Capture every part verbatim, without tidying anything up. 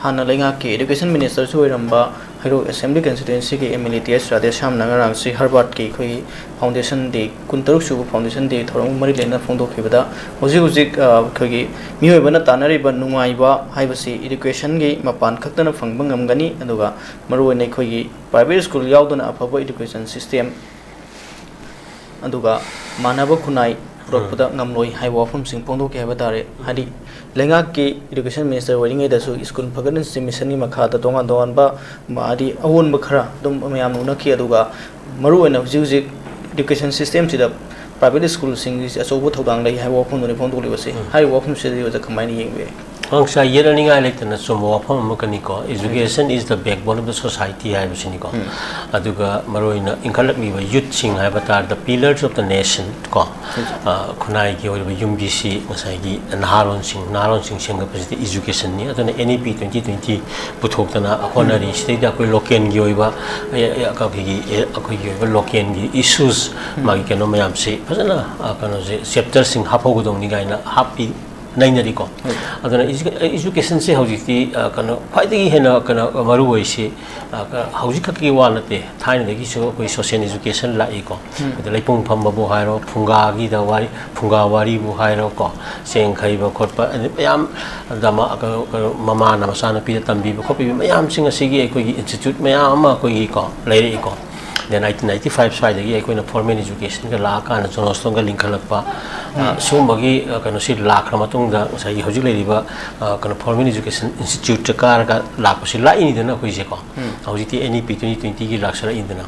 ꯍꯥꯟꯅ ꯂꯩꯉꯥꯛꯀꯤ education ministerꯁꯨ ꯑꯣꯏꯔꯝꯕ ꯍꯩꯔꯣꯛ assembly constituencyꯒꯤ MLA T H ꯔꯥꯙꯦꯁ꯭ꯌꯥꯝꯅ ꯉꯔꯥꯡꯁꯤ ꯍꯔꯕꯥꯔꯠꯀꯤ ꯑꯩꯈꯣꯏꯒꯤ foundation day, ꯀꯨꯟꯇꯔꯨꯛ ꯁꯨꯕ foundation day ꯊꯧꯔꯝꯒ ꯃꯔꯤ ꯂꯩꯅꯅ ꯐꯣꯡꯗꯣꯛꯈꯤꯕꯗ, ꯍꯧꯖꯤꯛ ꯍꯧꯖꯤꯛ, ꯑ, ꯑꯩꯈꯣꯏꯒꯤ ꯃꯤꯑꯣꯏꯕꯅ ꯇꯥꯟꯅꯔꯤꯕ ꯅꯨꯡꯉꯥꯏꯕ ꯍꯥꯏꯕꯁꯤ educationꯒꯤ ꯃꯄꯥꯟ ꯈꯛꯇꯅ ꯐꯪꯕ ꯉꯝꯒꯅꯤ, ꯑꯗꯨꯒ ꯃꯔꯨꯑꯣꯏꯅ ꯑꯩꯈꯣꯏꯒꯤ private school ꯌꯥꯎꯗꯅ ꯑꯐꯕ education system ꯑꯗꯨꯒ ꯃꯥꯟꯅꯕ ꯈꯨꯟꯅꯥꯏ ꯄꯨꯔꯛꯄꯗ ꯉꯝꯂꯣꯏ ꯍꯥꯏꯕ ꯋꯥꯐꯝꯁꯤꯡ ꯐꯣꯡꯗꯣꯛꯈꯤ ꯍꯥꯏꯕ ꯇꯥꯔꯦ꯫ ꯍꯥꯏꯗꯤ, ꯂꯩꯉꯥꯛꯀꯤ education minister ꯑꯣꯏꯔꯤꯉꯩꯗꯁꯨ school ꯐꯒꯠꯅ ꯁꯤ missionꯒꯤ ꯃꯈꯥꯗ ꯇꯣꯉꯥꯟ ꯇꯣꯉꯥꯟꯕ, ꯃ-, ꯍꯥꯏꯗꯤ, ꯑꯑꯣꯟꯕ ꯈꯔ ꯑꯗꯨꯝ ꯃꯌꯥꯝꯅ ꯎꯅꯈꯤ꯫ ꯑꯗꯨꯒ ꯃꯔꯨꯑꯣꯏꯅ ꯍꯧꯖꯤꯛ ꯍꯧꯖꯤꯛ education systemꯁꯤꯗ private schoolꯁꯤꯡꯒꯤ ꯑꯆꯧꯕ ꯊꯧꯗꯥꯡ ꯂꯩ ꯍꯥꯏꯕ ꯋꯥꯐꯝꯗꯨꯅꯤ ꯐꯣꯡꯗꯣꯛꯂꯤꯕꯁꯤ꯫ ꯎꯝ꯫ ꯍꯥꯏꯔꯤꯕ ꯋꯥꯐꯝꯁꯤꯗꯤ ꯑꯣꯖꯥ ꯀꯃꯥꯏꯅ ꯌꯦꯡꯕꯤꯔꯤ? ꯉꯥꯡꯁꯥ ꯌꯦꯠꯅꯅꯤꯡꯉꯥꯏ ꯂꯩꯇꯅ ꯆꯨꯝꯕ ꯋꯥꯐꯝ ꯑꯃꯈꯛꯅꯤꯀꯣ, "Education is the backbone of the society" ꯍꯥꯏꯕꯁꯤꯅꯤꯀꯣ꯫ ꯎꯝ꯫ ꯑꯗꯨꯒ ꯃꯔꯨꯑꯣꯏꯅ ꯏꯟꯈꯠꯂꯛꯂꯤꯕ youthꯁꯤꯡ ꯍꯥꯏꯕ ꯇꯥꯔꯗꯤ, the pillars of the nation ꯀꯣ, ꯎꯝ꯫ ꯑ, ꯈꯨꯟꯅꯥꯏꯒꯤ ꯑꯣꯏꯔꯤꯕ ꯌꯨꯝꯕꯤꯁꯤ ꯉꯁꯥꯏꯒꯤ ꯅꯍꯥꯔꯣꯟꯁꯤꯡ, ꯅꯍꯥꯔꯣꯟꯁꯤꯡ ꯁꯦꯝꯒꯠꯄꯁꯤꯗꯤ educationꯅꯤ꯫ ꯑꯗꯨꯅ N E P twenty twenty ꯄꯨꯊꯣꯛꯇꯅ ꯍꯣꯠꯅꯔꯤ꯫ ꯎꯝ꯫ ꯁꯤꯗꯩꯗ ꯑꯩꯈꯣꯏ localꯒꯤ ꯑꯣꯏꯕ, ꯑ, ꯑ, ꯑꯩꯈꯣꯏꯒꯤ, ꯑ, ꯑꯩꯈꯣꯏꯒꯤ ꯑꯣꯏꯕ localꯒꯤ issues, ꯎꯝ꯫ ꯃꯥꯒꯤ ꯀꯩꯅꯣ ꯃꯌꯥꯝꯁꯤ ꯐꯖꯅ, ꯑ, ꯀꯩꯅꯣꯁꯦ, chapterꯁꯤꯡ ꯍꯥꯞꯍꯧꯒꯗꯧꯅꯤ ꯀꯥꯏꯅ ꯍꯥꯞꯄꯤ꯫ ꯅꯩꯅꯔꯤꯀꯣ꯫ ꯍꯣꯏ꯫ ꯑꯗꯨꯅ edu-, educationꯁꯦ ꯍꯧꯖꯤꯛꯇꯤ, ꯑ, ꯀꯩꯅꯣ, ꯈ꯭ꯋꯥꯏꯗꯒꯤ ꯍꯦꯟꯅ, ꯀꯩꯅꯣ, ꯃꯔꯨ ꯑꯣꯏꯁꯤ, ꯑ, ꯀ-, ꯍꯧꯖꯤꯛꯈꯛꯀꯤ ꯋꯥ ꯅꯠꯇꯦ, ꯊꯥꯏꯅꯗꯒꯤꯁꯨ ꯑꯩꯈꯣꯏ social education ꯂꯥꯛꯏꯀꯣ꯫ ꯎꯝ꯫ ꯑꯗ ꯂꯩꯄꯨꯡ ꯐꯝꯕꯕꯨ ꯍꯥꯏꯔꯣ, ꯐꯨꯡꯒꯥꯒꯤꯗ ꯋꯥꯔꯤ, ꯐꯨꯡꯒꯥ ꯋꯥꯔꯤꯕꯨ ꯍꯥꯏꯔꯣꯀꯣ, ꯆꯦꯡ ꯈꯩꯕ ꯈꯣꯠꯄ, ꯑꯗꯩ ꯃꯌꯥꯝ, ꯑꯗ ꯃ-, ꯀꯩꯅꯣ, ꯀꯩꯅꯣ, ꯃꯃꯥꯅ ꯃꯆꯥꯅꯨꯄꯤꯗ ꯇꯝꯕꯤꯕ ꯈꯣꯠꯄꯤꯕ ꯃꯌꯥꯝꯁꯤꯡ ꯑꯁꯤꯒꯤ ꯑꯩꯈꯣꯏꯒꯤ institute ꯃꯌꯥꯝ ꯑꯃ ꯑꯩꯈꯣꯏꯒꯤ ꯀꯣ, ꯂꯩꯔꯛꯏꯀꯣ꯫ ꯑꯗ nineteen ninety five ꯁ꯭ꯋꯥꯏꯗꯒꯤ ꯑꯩꯈꯣꯏꯅ formal educationꯒ ꯂꯥꯛꯑꯀꯥꯟꯗ Johnstonꯒ ꯂꯤꯡꯈꯠꯂꯛꯄ, ꯑ, ꯎꯝ꯫ ꯁꯤꯒꯨꯝꯕꯒꯤ, ꯑ, ꯀꯩꯅꯣꯁꯤ ꯂꯥꯛꯈ꯭ꯔ ꯃꯇꯨꯡꯗ ꯉꯁꯥꯏꯒꯤ ꯍꯧꯖꯤꯛ ꯂꯩꯔꯤꯕ, ꯑ, ꯀꯩꯅꯣ, formal education instituteꯇ ꯀꯥꯔꯒ ꯂꯥꯛꯄꯁꯤ ꯂꯥꯛꯏꯅꯤꯗꯅ ꯑꯩꯈꯣꯏꯁꯦꯀꯣ꯫ ꯎꯝ꯫ ꯍꯧꯖꯤꯛꯇꯤ N E P twenty twentyꯒꯤ ꯂꯥꯛꯁꯜꯂꯛꯏꯗꯅ꯫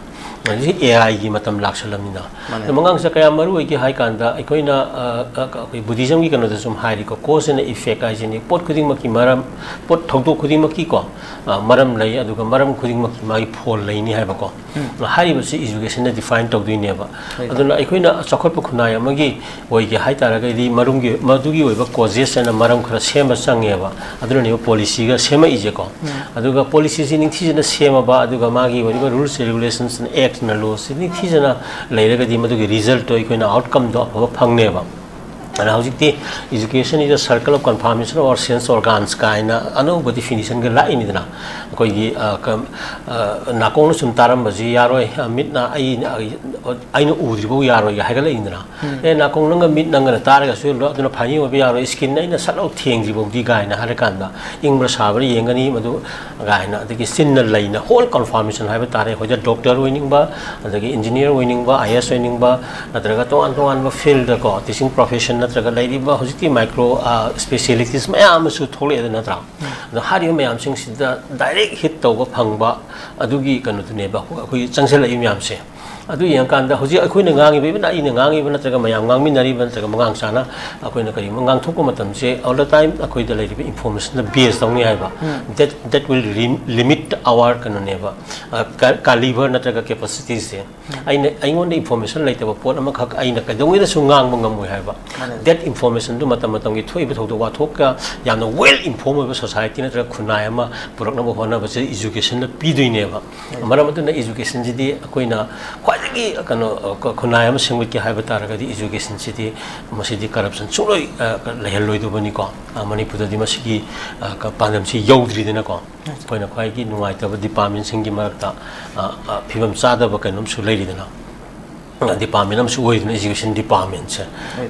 ꯍꯧꯖꯤꯛ A Iꯒꯤ ꯃꯇꯝ ꯂꯥꯛꯁꯜꯂꯝꯅꯤꯅ꯫ ꯃꯥꯅꯦ꯫ ꯑꯗꯣ ꯃꯉꯥꯡꯁꯦ ꯀꯌꯥꯝ ꯃꯔꯨ ꯑꯣꯏꯒꯦ ꯍꯥꯏ ꯀꯥꯟꯗ ꯑꯩꯈꯣꯏꯅ, ꯑ, ꯑ, ꯑꯩꯈꯣꯏ Buddhismꯒꯤ ꯀꯩꯅꯣꯗ ꯁꯨꯝ ꯍꯥꯏꯔꯤꯀꯣ, cause and effect ꯍꯥꯏꯁꯤꯅꯤ꯫ ꯄꯣꯠ ꯈꯨꯗꯤꯡꯃꯛꯀꯤ ꯃꯔꯝ, ꯄꯣꯠ ꯊꯧꯗꯣꯛ ꯈꯨꯗꯤꯡꯃꯛꯀꯤꯀꯣ, ꯑ, ꯃꯔꯝ ꯂꯩ, ꯑꯗꯨꯒ ꯃꯔꯝ ꯈꯨꯗꯤꯡꯃꯛꯀꯤ ꯃꯥꯒꯤ ꯐꯣꯜ ꯂꯩꯅꯤ ꯍꯥꯏꯕꯀꯣ꯫ ꯎꯝ꯫ ꯍꯥꯏꯔꯤꯕꯁꯤ educationꯅ define ꯇꯧꯗꯣꯏꯅꯦꯕ꯫ ꯍꯣꯏ꯫ ꯑꯗꯨꯅ ꯑꯩꯈꯣꯏꯅ ꯆꯥꯎꯈꯠꯄ ꯈꯨꯟꯅꯥꯏ ꯑꯃꯒꯤ ꯑꯣꯏꯒꯦ ꯍꯥꯏ ꯇꯥꯔꯒꯗꯤ ꯃꯔꯨꯝꯒꯤ, ꯃꯗꯨꯒꯤ ꯑꯣꯏꯕ causes ꯍꯥꯏꯅ ꯃꯔꯝ ꯈꯔ ꯁꯦꯝꯕ ꯆꯪꯉꯦꯕ꯫ ꯑꯗꯨꯅꯅꯦꯕ policyꯒ ꯁꯦꯝꯃꯛꯏꯁꯦꯀꯣ꯫ ꯎꯝ꯫ ꯑꯗꯨꯒ policyꯁꯤ ꯅꯤꯡꯊꯤꯖꯅ ꯁꯦꯝꯃꯕ, ꯑꯗꯨꯒ ꯃꯥꯒꯤ ꯑꯣꯏꯔꯤꯕ rules and regulationsꯅ, actꯅ, lawꯁꯤ ꯅꯤꯡꯊꯤꯖꯅ ꯂꯩꯔꯒꯗꯤ ꯃꯗꯨꯒꯤ resultꯇꯣ ꯑꯩꯈꯣꯏꯅ outcomeꯗꯣ ꯑꯐꯕ ꯐꯪꯅꯦꯕ꯫ ꯑꯗ ꯍꯧꯖꯤꯛꯇꯤ education is a circle of conformation or sense organs ꯀꯥꯏꯅ ꯑꯅꯧꯕ definitionꯒ ꯂꯥꯛꯏꯅꯤꯗꯅ꯫ ꯑꯩꯈꯣꯏꯒꯤ, ꯑ, ꯀ-, ꯑ, ꯅꯥꯀꯣꯡꯅ ꯁꯨꯝ ꯇꯥꯔꯝꯕꯁꯤ ꯌꯥꯔꯣꯏ, ꯑ, ꯃꯤꯠꯅ ꯑꯩ, ꯑꯩꯅ ꯎꯗ꯭ꯔꯤꯐꯥꯎ ꯌꯥꯔꯣꯏꯒ ꯍꯥꯏꯒꯠꯂꯛꯏꯗꯅ꯫ "ꯑꯦ, ꯅꯥꯀꯣꯡ ꯅꯪꯒ ꯃꯤꯠ ꯅꯪꯒꯅ ꯇꯥꯔꯒꯁꯨ ꯂꯣ-, ꯑꯗꯨꯅ ꯐꯅꯤ ꯑꯣꯏꯕ ꯌꯥꯔꯣꯏ, skin ꯑꯩꯅ ꯁꯠ ꯂꯥꯎ ꯊꯦꯡꯗ꯭ꯔꯤꯐꯥꯎꯗꯤ" ꯀꯥꯏꯅ ꯍꯥꯏꯔꯀꯥꯟꯗ, "ꯏꯪꯕ꯭ꯔꯥ ꯁꯥꯕ꯭ꯔꯥ ꯌꯦꯡꯒꯅꯤ ꯃꯗꯨ" ꯀꯥꯏꯅ, ꯑꯗꯒꯤ ꯆꯤꯟꯅ ꯂꯩꯅ whole conformation ꯍꯥꯏꯕ ꯇꯥꯔꯦ꯫ ꯑꯩꯈꯣꯏꯗ doctor ꯑꯣꯏꯅꯤꯡꯕ, ꯑꯗꯒꯤ engineer ꯑꯣꯏꯅꯤꯡꯕ, IAS ꯑꯣꯏꯅꯤꯡꯕ, ꯅꯠꯇ꯭ꯔꯒ ꯇꯣꯉꯥꯟ ꯇꯣꯉꯥꯟꯕ fieldꯗꯀꯣ, teaching profession ꯅꯠꯇ꯭ꯔꯒ ꯂꯩꯔꯤꯕ ꯍꯧꯖꯤꯛꯇꯤ micro, ꯑ, specialities ꯃꯌꯥꯝ ꯑꯃꯁꯨ ꯊꯣꯛꯂꯛꯑꯦꯗ, ꯅꯠꯇ꯭ꯔꯥ? ꯑꯗꯣ ꯍꯥꯏꯔꯤꯕ ꯃꯌꯥꯝꯁꯤꯡꯁꯤꯗ direct hit ꯇꯧꯕ ꯐꯪꯕ ꯑꯗꯨꯒꯤ ꯀꯩꯅꯣꯗꯨꯅꯦꯕ ꯑꯩꯈꯣꯏ ꯆꯪꯁꯤꯜꯂꯛꯏ ꯃꯌꯥꯝꯁꯦ꯫ ꯑꯗꯨ ꯌꯦꯡꯉꯀꯥꯟꯗ ꯍꯧꯖꯤꯛ ꯑꯩꯈꯣꯏꯅ ꯉꯥꯡꯉꯤꯕ, even ꯑꯩꯅ ꯉꯥꯡꯉꯤꯕ ꯅꯠꯇ꯭ꯔꯒ ꯃꯌꯥꯝ ꯉꯥꯡꯃꯤꯟꯅꯔꯤꯕ ꯅꯠꯇ꯭ꯔꯒ ꯃꯉꯥꯡ ꯆꯥꯅ ꯑꯩꯈꯣꯏꯅ ꯀꯔꯤꯒꯨꯝꯕ ꯉꯥꯡꯊꯣꯛꯄ ꯃꯇꯝꯁꯦ, all the time ꯑꯩꯈꯣꯏꯗ ꯂꯩꯔꯤꯕ informationꯗ base ꯇꯧꯅꯤ ꯍꯥꯏꯕ꯫ That, that will lim-, limit our ꯀꯩꯅꯣꯅꯦꯕ, ꯑ, ꯀ-, caliber ꯅꯠꯇ꯭ꯔꯒ capacitiesꯁꯦ꯫ ꯑꯩꯅ, ꯑꯩꯉꯣꯟꯗ information ꯂꯩꯇꯕ ꯄꯣꯠ ꯑꯃꯈꯛ ꯑꯩꯅ ꯀꯩꯗꯧꯉꯩꯗꯁꯨ ꯉꯥꯡꯕ ꯉꯝꯃꯣꯏ ꯍꯥꯏꯕ꯫ That informationꯗꯨ ꯃꯇꯝ ꯃꯇꯝꯒꯤ ꯊꯣꯛꯏꯕ ꯊꯧꯗꯣꯛ ꯋꯥꯊꯣꯛꯀ ꯌꯥꯝꯅ well inform ꯑꯣꯏꯕ society ꯅꯠꯇ꯭ꯔꯒ ꯈꯨꯟꯅꯥꯏ ꯑꯃ ꯄꯨꯔꯛꯅꯕ ꯍꯣꯠꯅꯕꯁꯦ educationꯅ ꯄꯤꯗꯣꯏꯅꯦꯕ꯫ ꯃꯔꯝ ꯑꯗꯨꯅ educationꯁꯤꯗꯤ ꯑꯩꯈꯣꯏꯅ ꯈ꯭ꯋꯥꯏꯗꯒꯤ ꯀꯩꯅꯣ, ꯑ, ꯈꯨꯟꯅꯥꯏ ꯑꯃ ꯁꯦꯝꯒꯠꯀꯦ ꯍꯥꯏꯕ ꯇꯥꯔꯒꯗꯤ educationꯁꯤꯗꯤ ꯃꯁꯤꯗꯤ corruption ꯁꯨꯡꯂꯣꯏ, ꯑ, ꯂꯩꯍꯜꯂꯣꯏꯗꯧꯕꯅꯤꯀꯣ꯫ ꯑ, ꯃꯅꯤꯄꯨꯔꯗꯗꯤ ꯃꯁꯤꯒꯤ, ꯑ, ꯀ-, ꯄꯥꯟꯗꯝꯁꯤ ꯌꯧꯗ꯭ꯔꯤꯗꯅꯀꯣ꯫ ꯑꯩꯈꯣꯏꯅ ꯈ꯭ꯋꯥꯏꯒꯤ ꯅꯨꯡꯉꯥꯏꯇꯕ departmentꯁꯤꯡꯒꯤ ꯃꯔꯛꯇ, ꯑ, ꯑ, ꯐꯤꯕꯝ ꯆꯥꯗꯕ ꯀꯩꯅꯣꯝꯁꯨ ꯂꯩꯔꯤꯗꯅ꯫ ꯑ, department ꯑꯃꯁꯨ ꯑꯣꯏꯗꯅ education departmentꯁꯦ꯫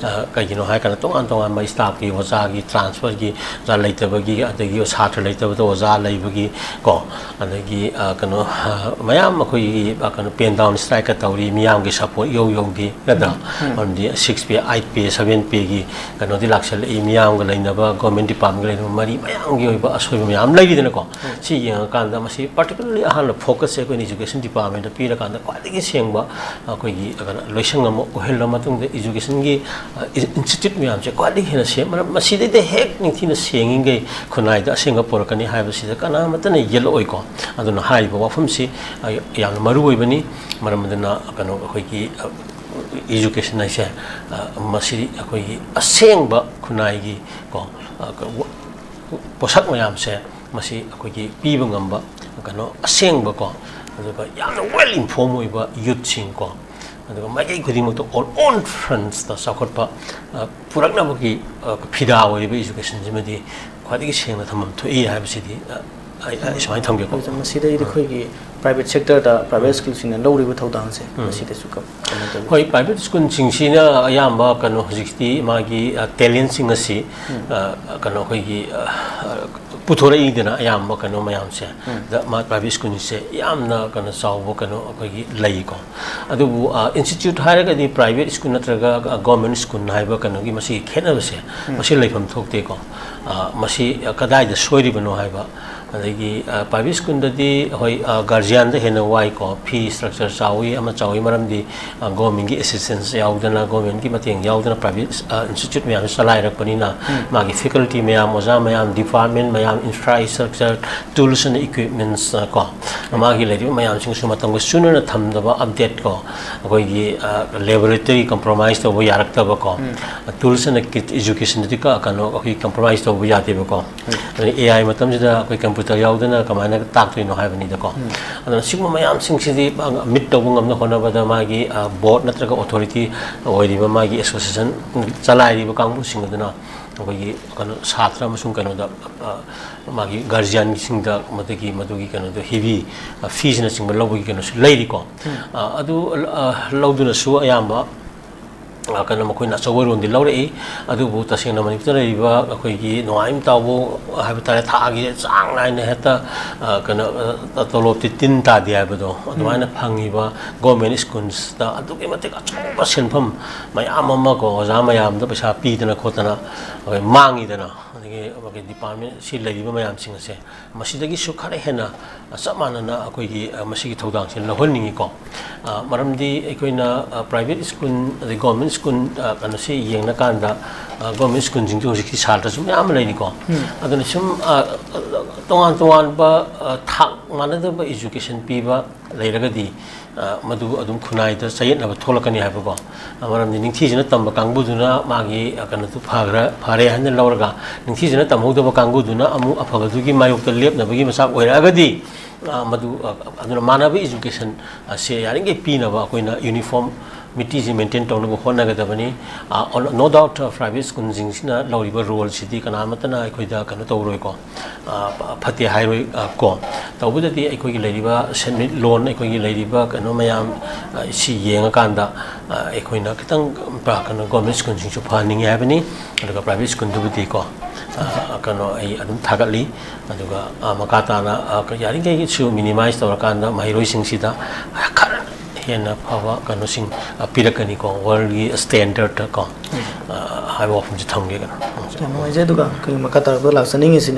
ꯑ, ꯀꯩꯒꯤꯅꯣ ꯍꯥꯏꯔꯀꯥꯟꯗ ꯇꯣꯉꯥꯟ ꯇꯣꯉꯥꯟꯕ staffꯀꯤ, ꯑꯣꯖꯥꯒꯤ transferꯒꯤ, ꯑꯣꯖꯥ ꯂꯩꯇꯕꯒꯤ, ꯑꯗꯒꯤ ꯁꯥꯇ꯭ꯔ ꯂꯩꯇꯕꯗ ꯑꯣꯖꯥ ꯂꯩꯕꯒꯤ ꯀꯣ, ꯑꯗꯒꯤ, ꯑ, ꯀꯩꯅꯣ, ꯑ, ꯃꯌꯥꯝ ꯑꯩꯈꯣꯏꯒꯤ, ꯑ, ꯀꯩꯅꯣ, pen down strikeꯀ ꯇꯧꯔꯤ, ꯃꯤꯌꯥꯝꯒꯤ support ꯏꯌꯧ ꯌꯧꯗꯦ, ꯅꯠꯇ꯭ꯔꯥ? ꯃꯔꯝꯗꯤ six pay, eight pay, seven payꯒꯤ ꯀꯩꯅꯣꯗꯤ ꯂꯥꯛꯁꯜꯂꯛꯏ, ꯃꯤꯌꯥꯝꯒ ꯂꯩꯅꯕ, government departmentꯒ ꯂꯩꯅꯕ ꯃꯔꯤ ꯃꯌꯥꯝꯒꯤ ꯑꯣꯏꯕ ꯑꯁꯣꯏꯕ ꯃꯌꯥꯝ ꯂꯩꯔꯤꯗꯅꯀꯣ꯫ ꯁꯤ ꯌꯦꯡꯉꯀꯥꯟꯗ ꯃꯁꯤ particularly ꯑꯍꯥꯟꯕ focusꯁꯦ ꯑꯩꯈꯣꯏꯅ education departmentꯇ ꯄꯤꯔꯀꯥꯟꯗ ꯈ꯭ꯋꯥꯏꯗꯒꯤ ꯁꯦꯡꯕ ꯑꯩꯈꯣꯏꯒꯤ ꯀꯩꯅꯣ ꯂꯣꯏꯁꯪ ꯑꯃ ꯑꯣꯏꯍꯜꯂ ꯃꯇꯨꯡꯗ educationꯒꯤ, ꯑ, institute ꯃꯌꯥꯝꯁꯦ ꯈ꯭ꯋꯥꯏꯗꯒꯤ ꯍꯦꯟꯅ ꯁꯦꯝ-, ꯃꯔꯝ ꯃꯁꯤꯗꯩꯗ ꯍꯦꯛ ꯅꯤꯡꯊꯤꯅ ꯁꯦꯡꯉꯤꯈꯩ ꯈꯨꯟꯅꯥꯏꯗ ꯑꯁꯦꯡꯕ ꯄꯨꯔꯛꯀꯅꯤ ꯍꯥꯏꯕꯁꯤꯗ ꯀꯅꯥꯃꯠꯇꯅ ꯌꯦꯠꯂꯛꯑꯣꯏꯀꯣ꯫ ꯑꯗꯨꯅ ꯍꯥꯏꯔꯤꯕ ꯋꯥꯐꯝꯁꯤ, ꯑ, ꯌꯥꯝꯅ ꯃꯔꯨ ꯑꯣꯏꯕꯅꯤ꯫ ꯃꯔꯝ ꯑꯗꯨꯅ ꯀꯩꯅꯣ ꯑꯩꯈꯣꯏꯒꯤ, ꯑ, education ꯍꯥꯏꯁꯦ, ꯑ, ꯃꯁꯤ ꯑꯩꯈꯣꯏꯒꯤ ꯑꯁꯦꯡꯕ ꯈꯨꯟꯅꯥꯏꯒꯤ ꯀꯣ, ꯑ, ꯀ-, ꯋ-, ꯄꯣꯠꯁꯛ ꯃꯌꯥꯝꯁꯦ ꯃꯁꯤ ꯑꯩꯈꯣꯏꯒꯤ ꯄꯤꯕ ꯉꯝꯕ ꯀꯩꯅꯣ ꯑꯁꯦꯡꯕꯀꯣ, ꯑꯗꯨꯒ ꯌꯥꯝꯅ well inform ꯑꯣꯏꯕ youthꯁꯤꯡꯀꯣ, ꯑꯗꯨꯒ ꯃꯥꯏꯀꯩ ꯈꯨꯗꯤꯡꯃꯛꯇ all, all frontsꯇ ꯆꯥꯎꯈꯠꯄ, ꯑ, ꯄꯨꯔꯛꯅꯕꯒꯤ, ꯑ, ꯐꯤꯗꯥ ꯑꯣꯏꯔꯤꯕ educationꯁꯤꯃꯗꯤ ꯈ꯭ꯋꯥꯏꯗꯒꯤ ꯁꯦꯡꯅ ꯊꯝꯐꯝ ꯊꯣꯛꯏ ꯍꯥꯏꯕꯁꯤꯗꯤ, ꯑ, ꯑꯩ, ꯑꯩ ꯁꯨꯃꯥꯏꯅ ꯊꯝꯒꯦꯀꯣ꯫ ꯑꯗꯨꯒ ꯃꯁꯤꯗ ꯑꯩꯈꯣꯏꯒꯤ private sectorꯗ private schoolꯁꯤꯡꯅ ꯂꯧꯔꯤꯕ ꯊꯧꯗꯥꯡꯁꯦ, ꯎꯝ꯫ ꯃꯁꯤꯗꯁꯨ ꯀꯝ-, ꯀꯃꯥꯏꯅ ꯇꯧꯕꯤ? ꯍꯣꯏ, private schoolꯁꯤꯡꯁꯤꯅ ꯑꯌꯥꯝꯕ ꯀꯩꯅꯣ ꯍꯧꯖꯤꯛꯇꯤ ꯃꯥꯒꯤ, ꯑ, talentꯁꯤꯡ ꯑꯁꯤ, ꯎꯝ꯫ ꯑ, ꯀꯩꯅꯣ ꯑꯩꯈꯣꯏꯒꯤ, ꯑ, ꯄꯨꯊꯣꯔꯛꯏꯗꯅ ꯑꯌꯥꯝꯕ ꯀꯩꯅꯣ ꯃꯌꯥꯝꯁꯦ꯫ ꯎꯝ꯫ ꯗ ꯃꯥ private schoolꯁꯦ ꯌꯥꯝꯅ ꯀꯩꯅꯣ ꯆꯥꯎꯕ ꯀꯩꯅꯣ ꯑꯩꯈꯣꯏꯒꯤ ꯂꯩꯀꯣ꯫ ꯑꯗꯨꯕꯨ, ꯑ, institute ꯍꯥꯏꯔꯒꯗꯤ private school ꯅꯠꯇ꯭ꯔꯒ, ꯑ, government school ꯍꯥꯏꯕ ꯀꯩꯅꯣꯒꯤ ꯃꯁꯤꯒꯤ ꯈꯦꯠꯅꯕꯁꯦ, ꯎꯝ꯫ ꯃꯁꯤ ꯂꯩꯐꯝ ꯊꯣꯛꯇꯦꯀꯣ꯫ ꯑ, ꯃꯁꯤ, ꯑ, ꯀꯗꯥꯏꯗ ꯁꯣꯏꯔꯤꯕꯅꯣ ꯍꯥꯏꯕ, ꯑꯗꯒꯤ, ꯑ, private schoolꯗꯗꯤ ꯍꯣꯏ, ꯑ, guardianꯗ ꯍꯦꯟꯅ ꯋꯥꯏꯀꯣ, fee structure ꯆꯥꯎꯏ, ꯑꯃ ꯆꯥꯎꯏ, ꯃꯔꯝꯗꯤ, ꯑ, governmentꯀꯤ assistance ꯌꯥꯎꯗꯅ, governmentꯀꯤ ꯃꯇꯦꯡ ꯌꯥꯎꯗꯅ private, ꯑ, institute ꯃꯌꯥꯝꯁꯤ ꯆꯂꯥꯏꯔꯛꯄꯅꯤꯅ, ꯎꯝ꯫ ꯃꯥꯒꯤ faculty ꯃꯌꯥꯝ, ꯑꯣꯖꯥ ꯃꯌꯥꯝ, department ꯃꯌꯥꯝ, infrastructure, tools and equipments, ꯑ, ꯀꯣ, ꯃꯥꯒꯤ ꯂꯩꯔꯤꯕ ꯃꯌꯥꯝꯁꯤꯡꯁꯨ ꯃꯇꯝꯒ ꯆꯨꯅꯅ ꯊꯝꯗꯕ, update ꯀꯣ, ꯑꯩꯈꯣꯏꯒꯤ, ꯑ, laboratory compromise ꯇꯧꯕ ꯌꯥꯔꯛꯇꯕ ꯀꯣ, ꯎꯝ꯫ Tools and kit educationꯗꯗꯤ ꯀ-, ꯀꯩꯅꯣ, ꯑꯩꯈꯣꯏ compromise ꯇꯧꯕ ꯌꯥꯗꯦꯕꯀꯣ꯫ ꯎꯝ꯫ ꯑꯗꯩ AI ꯃꯇꯝꯁꯤꯗ ꯑꯩꯈꯣꯏ computer ꯌꯥꯎꯗꯅ ꯀꯃꯥꯏꯅ ꯇꯥꯛꯇꯣꯏꯅꯣ ꯍꯥꯏꯕꯅꯤꯗꯀꯣ꯫ ꯎꯝ꯫ ꯑꯗꯨꯅ ꯁꯤꯒꯨꯝꯕ ꯃꯌꯥꯝꯁꯤꯡꯁꯤꯗꯤ meet ꯇꯧꯕ ꯉꯝꯅ ꯍꯣꯠꯅꯕꯗ ꯃꯥꯒꯤ, ꯑ, board ꯅꯠꯇ꯭ꯔꯒ authority ꯑꯣꯏꯔꯤꯕ ꯃꯥꯒꯤ association ꯆꯂꯥꯏꯔꯤꯕ ꯀꯥꯡꯕꯨꯁꯤꯡ ꯑꯗꯨꯅ ꯑꯩꯈꯣꯏꯒꯤ ꯀꯩꯅꯣ, ꯁꯥꯇ꯭ꯔ ꯑꯃꯁꯨꯡ ꯀꯩꯅꯣꯗ, ꯑ, ꯃꯥꯒꯤ guardianꯁꯤꯡꯗ ꯃꯗꯨꯒꯤ, ꯃꯗꯨꯒꯤ ꯀꯩꯅꯣꯗꯣ heavy, ꯑ, feesꯅꯆꯤꯡꯕ ꯂꯧꯕꯒꯤ ꯀꯩꯅꯣꯁꯨ ꯂꯩꯔꯤꯀꯣ꯫ ꯎꯝ꯫ ꯑ, ꯑꯗꯨ, ꯑ, ꯂꯧꯗꯨꯅꯁꯨ ꯑꯌꯥꯝꯕ, ꯑ, ꯀꯩꯅꯣ, ꯃꯈꯣꯏꯅ ꯑꯆꯧꯕ ꯔꯣꯜꯗꯤ ꯂꯧꯔꯛꯏ꯫ ꯑꯗꯨꯕꯨ ꯇꯁꯦꯡꯅ ꯃꯅꯤꯄꯨꯔꯗ ꯂꯩꯔꯤꯕ ꯑꯩꯈꯣꯏꯒꯤ ꯅꯨꯡꯉꯥꯏ ꯇꯥꯎꯕ ꯍꯥꯏꯕ ꯇꯥꯔꯦ, ꯊꯥꯒꯤ ꯆꯥꯡ ꯅꯥꯏꯅ ꯍꯦꯛꯇ, ꯑ, ꯀꯩꯅꯣ, ꯑ, ꯇꯣꯂꯣꯞꯇꯤ ꯇꯤꯟ ꯇꯥꯗꯦ ꯍꯥꯏꯕꯗꯣ, ꯑꯗꯨꯃꯥꯏꯅ ꯎꯝ꯫ ꯐꯪꯉꯤꯕ government schoolsꯇ ꯑꯗꯨꯛꯀꯤ ꯃꯇꯤꯛ ꯑꯆꯧꯕ ꯁꯦꯟꯐꯝ ꯃꯌꯥꯝ ꯑꯃ ꯀꯣ, ꯑꯣꯖꯥ ꯃꯌꯥꯝꯗ ꯄꯩꯁꯥ ꯄꯤꯗꯅ ꯈꯣꯠꯇꯅ ꯑꯩꯈꯣꯏ ꯃꯥꯡꯉꯤꯗꯅ꯫ ꯑꯗꯒꯤ ꯑꯩꯈꯣꯏꯒꯤ department ꯁꯤ ꯂꯩꯔꯤꯕ ꯃꯌꯥꯝꯁꯤꯡ ꯑꯁꯦ ꯃꯁꯤꯗꯒꯤꯁꯨ ꯈꯔ ꯍꯦꯟꯅ ꯆꯞ ꯃꯥꯟꯅꯅ ꯑꯩꯈꯣꯏꯒꯤ, ꯑ, ꯃꯁꯤꯒꯤ ꯊꯧꯗꯥꯡꯁꯦ ꯂꯧꯍꯟꯅꯤꯡꯉꯤꯀꯣ꯫ ꯑ, ꯃꯔꯝꯗꯤ ꯑꯩꯈꯣꯏꯅ, ꯑ, private school ꯑꯗꯩ government school, ꯑ, ꯀꯩꯅꯣꯁꯤ ꯌꯦꯡꯅꯀꯥꯟꯗ, ꯑ, government schoolꯁꯤꯡꯁꯨ ꯍꯧꯖꯤꯛꯇꯤ ꯁꯥꯇ꯭ꯔꯁꯨ ꯃꯌꯥꯝ ꯑꯃ ꯂꯩꯔꯤꯀꯣ꯫ ꯎꯝ꯫ ꯑꯗꯨꯅ ꯁꯨꯝ, ꯑ, ꯇꯣꯉꯥꯟ ꯇꯣꯉꯥꯟꯕ, ꯑ, ꯊꯥꯛ ꯃꯥꯟꯅꯗꯕ education ꯄꯤꯕ ꯂꯩꯔꯒꯗꯤ, ꯑ, ꯃꯗꯨ ꯑꯗꯨꯝ ꯈꯨꯟꯅꯥꯏꯗ ꯆꯌꯦꯠꯅꯕ ꯊꯣꯛꯂꯛꯀꯅꯤ ꯍꯥꯏꯕꯀꯣ꯫ ꯑ, ꯃꯔꯝꯗꯤ ꯅꯤꯡꯊꯤꯖꯅ ꯇꯝꯕ ꯀꯥꯡꯕꯨꯗꯨꯅ ꯃꯥꯒꯤ, ꯑ, ꯀꯩꯅꯣꯗꯨ ꯐꯈ꯭ꯔ-, ꯐꯔꯦ ꯍꯥꯏꯅ ꯂꯧꯔꯒ, ꯅꯤꯡꯊꯤꯖꯅ ꯇꯝꯍꯧꯗꯕ ꯀꯥꯡꯕꯨꯗꯨꯅ ꯑꯃꯨꯛ ꯑꯐꯕꯗꯨꯒꯤ ꯃꯥꯌꯣꯛꯇ ꯂꯦꯞꯅꯕꯒꯤ ꯃꯆꯥꯛ ꯑꯣꯏꯔꯛꯑꯒꯗꯤ, ꯑ, ꯃꯗꯨ, ꯑ, ꯑꯗꯨꯅ ꯃꯥꯟꯅꯕ education, ꯑ, ꯁꯦ ꯌꯥꯔꯤꯈꯩ ꯄꯤꯅꯕ ꯑꯩꯈꯣꯏꯅ uniformityꯁꯤ maintain ꯇꯧꯅꯕ ꯍꯣꯠꯅꯒꯗꯕꯅꯤ꯫ ꯑ, on-, no doubt, ꯑ, private schoolꯁꯤꯡꯁꯤꯅ ꯂꯧꯔꯤꯕ roleꯁꯤꯗꯤ ꯀꯅꯥꯃꯠꯇꯅ ꯑꯩꯈꯣꯏꯗ ꯀꯩꯅꯣ ꯇꯧꯔꯣꯏꯀꯣ, ꯑ, ꯐꯠꯇꯦ ꯍꯥꯏꯔꯣꯏ, ꯑ, ꯀꯣ꯫ ꯇꯧꯕꯗꯗꯤ ꯑꯩꯈꯣꯏꯒꯤ ꯂꯩꯔꯤꯕ ꯁꯦꯟꯃꯤꯠꯂꯣꯟ, ꯑꯩꯈꯣꯏꯒꯤ ꯂꯩꯔꯤꯕ ꯀꯩꯅꯣ ꯃꯌꯥꯝ, ꯑ, ꯁꯤ ꯌꯦꯡꯉꯀꯥꯟꯗ, ꯑ, ꯑꯩꯈꯣꯏꯅ ꯈꯤꯇꯪ, ꯑ, ꯀꯩꯅꯣ, government schoolꯁꯤꯡꯁꯨ ꯐꯍꯟꯅꯤꯡꯉꯤ ꯍꯥꯏꯕꯅꯤ꯫ ꯑꯗꯨꯒ private schoolꯗꯨꯕꯨꯗꯤꯀꯣ, ꯑ, ꯀꯩꯅꯣ, ꯑꯩ ꯑꯗꯨꯝ ꯊꯥꯒꯠꯂꯤ꯫ ꯑꯗꯨꯒ, ꯑ, ꯃꯈꯥ ꯇꯥꯅ, ꯑ, ꯌꯥꯔꯤꯈꯩꯁꯨ minimize ꯇꯧꯔꯀꯥꯟꯗ ꯃꯍꯩꯔꯣꯏꯁꯤꯡꯁꯤꯗ ꯈꯔ ꯍꯦꯟꯅ ꯐꯕ ꯀꯩꯅꯣꯁꯤꯡ, ꯑ, ꯄꯤꯔꯛꯀꯅꯤꯀꯣ, worldꯒꯤ standardꯇ ꯀꯣ, ꯑ, ꯍꯥꯏꯕ ꯋꯥꯐꯝꯁꯤ ꯊꯝꯒꯦ ꯀꯩꯅꯣ꯫ ꯌꯥꯝ ꯅꯨꯡꯉꯥꯏꯖꯩ꯫ ꯑꯗꯨꯒ ꯑꯩꯈꯣꯏꯒꯤ ꯃꯈꯥ ꯇꯥꯔꯛꯄꯗ ꯂꯥꯛꯆꯅꯤꯡꯉꯤꯁꯤ